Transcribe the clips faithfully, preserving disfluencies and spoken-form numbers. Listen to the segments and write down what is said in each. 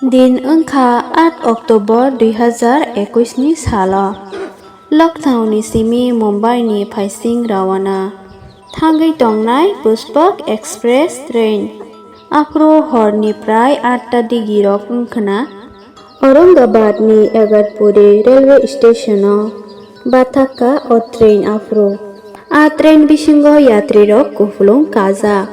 Din wngkha aat October dui hazar ekush ni salo. Lucknow ni simi Mumbai ni phaising rawana thangwi tongnai Pushpak Express train. Aphuru horni prai atta digi rok wngkhna Aurangabad ni Igatpuri railway station o bathakha o train aphuru. A train bisingo yatri rok kupulung kajak.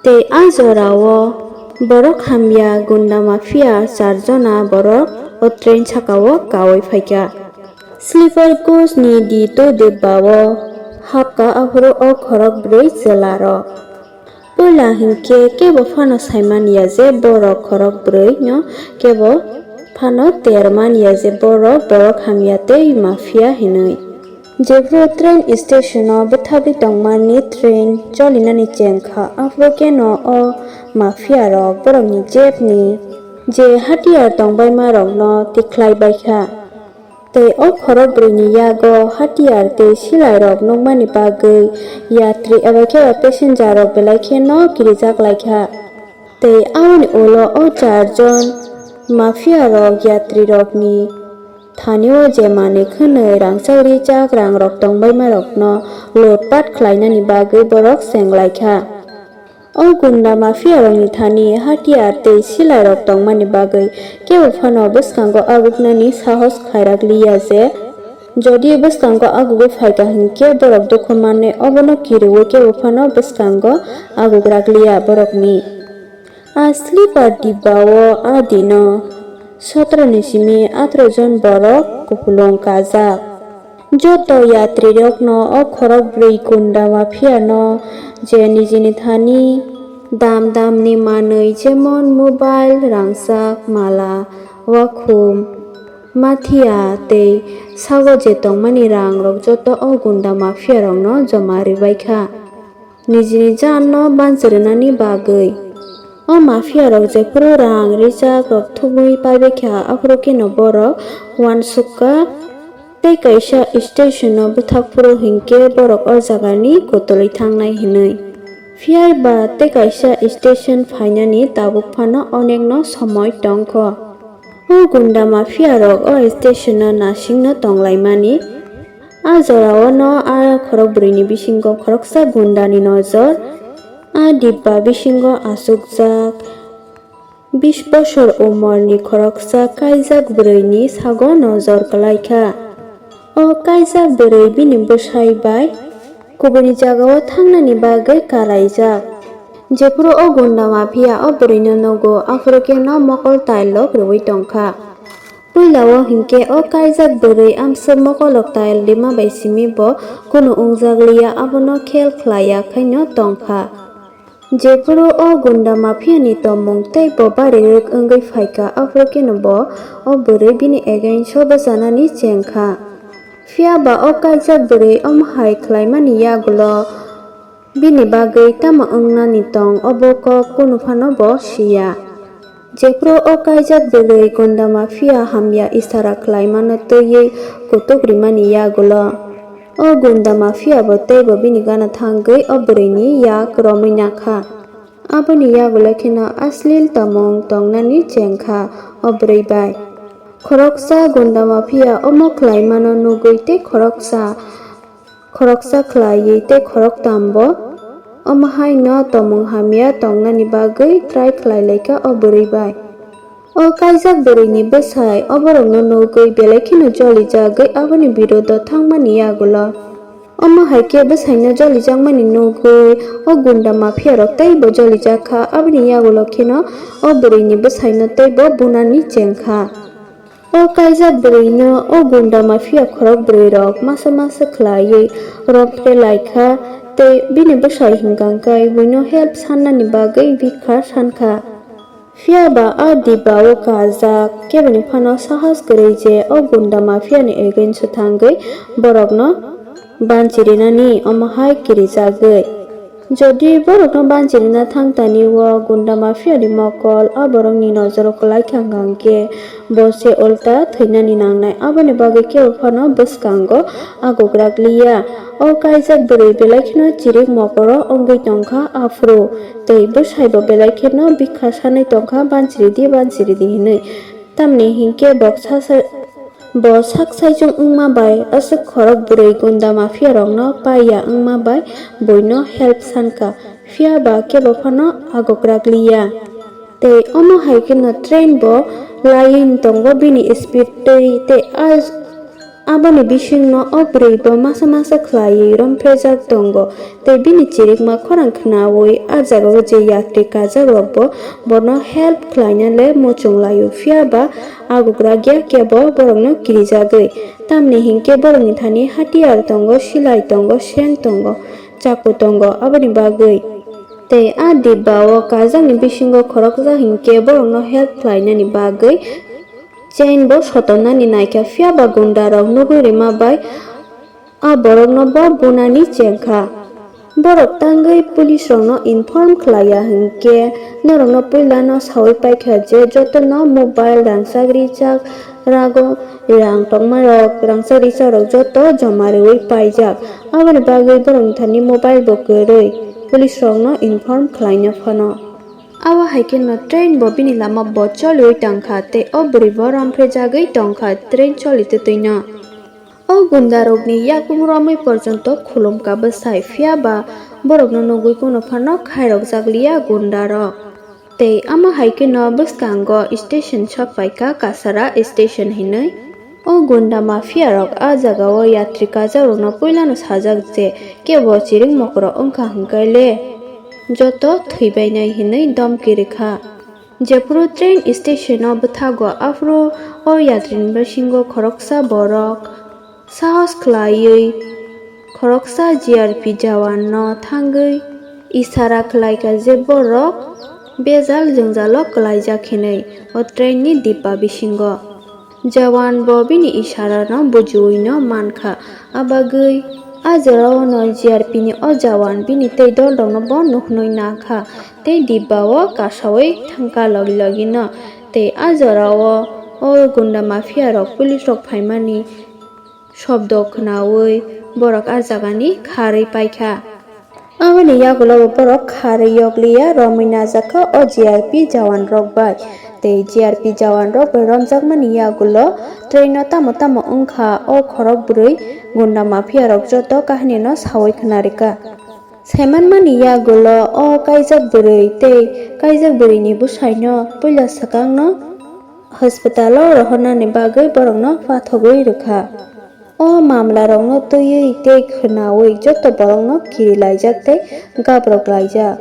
Tei a jorao borok hamya gunda mafia char jona borok o train sakao kaui phaikha. Sleeper coach ni D two dibba o hapkha aphuru o khorok bwrwi chwla rok. Puila hinkhe kebo phano saimanya je borok khorok bwrwi no kebo phano termanya je borok borok hamya tei mafia hinwi. Jephru train station o bwthabwi tongmani train cholinani chengkha, aphuru khe no o mafia rok borokni jebni je hatiyar tongbaima rokno tikhlai baikha. Tei o khorok bwrwini yago hatiyar tei silai rok nukmani bagwi yatri eba khe passenger rok belai kheno kirijak laikha. Tei aboni ulo o charjon mafia rok yatri rokni thani o je manwi khwnwi rangchak richak rangrok tongbaima rokno lutpat khlainani bagwi borok chenglaikha. O gunda mafia rokni thani hatiyar tei silai rok tongmani bagwi kebo phano bwskango aguknani sahos khairak liya je, jodi bwskango agugwi phaikha hinkhe borok dukhu mannai obono kiriwi kebo phano bwskango agugrak liya borokni. A sleeper dibba o a dino sotro ni simi atro jon borok kupulung kajak. Joto yatri rokno o khorok bwrwi gunda mafia no je nijini thani dam dam ni manwi jemon mobile, rangchak, mala, wakhum, mathiya tei sago je tongmani rang rok joto o gunda mafia rokno joma rwbaikha. Nijini janno banchi rwnani bagwi. O mafia rok jephuru rang rijak rok thumwi paibaikha, aphuru kheno borok uansukha tei kaisa station o bwthakphuru hinkhe borok o jagani kutulwi thangnai hinwi. Phiya ba tei kaisa station phainani tabuk phano onekno somoi tongkho. O gunda mafia rok o station o nasingno tonglaimani. A jorao no a khorok bwrwini bisingo khoroksa gundani nojor a dibba bisingo achukjak. Bish bosor umorni khoroksa kaijak bwrwini sago nojor kwlaikha. O kaijak bwrwi bini bwsai bai kubuini jagao thangnani bagwi kalaijak. Jephuru o gunda mafia o bwrwino nugo, aphuru khe no mokol tailok rwui tongkha. Puila o hinkhe o kaijak bwrwi amswk mokolok tail rima bai simi bo kunu wngjak liya, abono khel khlaiya khaino tongkha. Jephuru o gunda mafia ni tongmung tei bo bari rwk wngwi phaikha, aphuru kheno bo o bwrwi bini against o bwchanani chengkha. Phiya ba o kaijak bwrwi omo hai khlaimani yagulo bini bagwi tamo wngnani tong obo kok kunu phano bo siya. Jephru o kaijak bwrwi gunda mafia hamya isara khlaimano twiwi kutuk rimani yagulo, o gunda mafia bo teibo bini gana thangwi o bwrwini yak romwi nakha. Aboni yagulo kheno aslil tongmung tongnani chengkha o bwrwi bai. Khoroksa gunda mafia omo khlaimano nugwi tei khoroksa khoroksa khlaiwi tei khoroktambo omo haino tongmung hamya tongnani bagwi try khlai laikha o bwrwi bai. O kaijak bwrwini bwsai oborokno nugwi belai kheno jolijagwi aboni birodo thangmani yagulo. Omo hai khe bwsaino jolijakmani nugwi o gunda mafia rok teibo jolijak kha, aboni yagulo kheno o bwrwini bwsaino teibo bunani chengkha. O kaijak bwrwino o gunda mafia khorok bwrwi rok masa masa khlaiwi romphre laikha tei bini bwsai hwnkha khe buino help sannani bagwi bikha sankha. Phiya ba a dibba o kajak keboni phano sahas kwrwi je o gunda mafia ni against o thangwi borokno banchirinani omo hai kirijagwi. Jodi borokno banchirina thangtani o gunda mafia ni mokol o borokni nojoro kwlai thangkha hwnkhe bo se ulta thwinani nangnai, aboni bagwi kebo phano bwskango agugrak liya. O kaijak bwrwi belai kheno chirik mokoro wngwi tongkha aphuru, tei bwsaibo belai kheno bikha sanwi tongkha banchiridi banchiridi hinwi. Tamni hinkhe bo sak saichung wngma bai aswk khorok bwrwi gunda mafia rokno paiya wngma bai buino help sankha, phiya ba kebo phano agugrak liya. Tei omo hai kheno train bo laiwi tongo bini speed twi tei a Aboni bisingno o bwrwi bo masa masa khlaiwi romphejak tongo, tei bini chirikma khorang khnaui a jagao je yatri kajak rokbo bono help khlaina le muchung laio, phiya ba agugrak ya kebo borokno kirijagwi. Tamni hinkhe borokni thani hatiyar tongo, silai tongo, seng tongo, chaku tongo, aboni bagwi. Tei a dibba o kajakni bisingo khoroksa hinkhe borokno help khlainani bagwi chain bo sotonani naikha, phiya ba gunda rok nugwi rima bai a borokno bo bunani chengkha. Borok tangwi police rokno inform khlaiya hinkhe norokno puilano saui paikha je jotono mobile, rangchak richak, rago rang tongmarok, rangchak richak rok joto joma riui paijak. Aboni bagwi borokni thani mobile bo kwrwi police rokno inform khlaina phano. Abo hai kheno train bo bini lama bo choliui tangkha tei o bwrwi bo romphejagwi tongkha train choli twtwino. O gunda rokni yakung romwi porjonto khulumkha bwsai, phiya ba borokno nugwi kunu phano khairokjak liya gunda rok. Tei amo hai kheno bwskango station sok paikha Kasara station hinwi. O gunda mafia rok a jagao yatri kajak rokno puilano sajak je kebo chirik mokoro wngkha hwnkhe le joto thwibainai hinwi domki rwkha. Jephuru train station o bwthago aphuru o yatri ni bisingo khoroksa borok sahos khlaiwi khoroksa G R P jawan no thangwi isara khlaikha je borok bejal jwngjalo kwlaijak hinwi o train ni dibba bisingo. Jawan bo bini isara no bujiui no mankha, abagwi a jora o no G R P ni o jawan bini tei dol rok no bo nuhnwi nankha tei dibba o kasaui thangkha logi logi no. Tei a jora o o gunda mafia rok police rok phaimani shobdo khwnaui borok a jagani kharwi paikha. Aboni yagulo bo borok kharwi yokliya romwi najakha o G R P jawan rok bai. Tei G R P jawan rok bai romjakmani yagulo train no tamo tamo wngkha o khorok bwrwi gunda mafia rok joto kahini no saui khwnarikha. Saimanmani yagulo o kaijak bwrwi tei kaijak bwrwini bwsaino puila swkangno hospitalo rohornani bagwi borokno pathogwi rwkha. O mamlarokno twiwi tei khwnaui joto borokno kirilaijak tei gabrok laijak.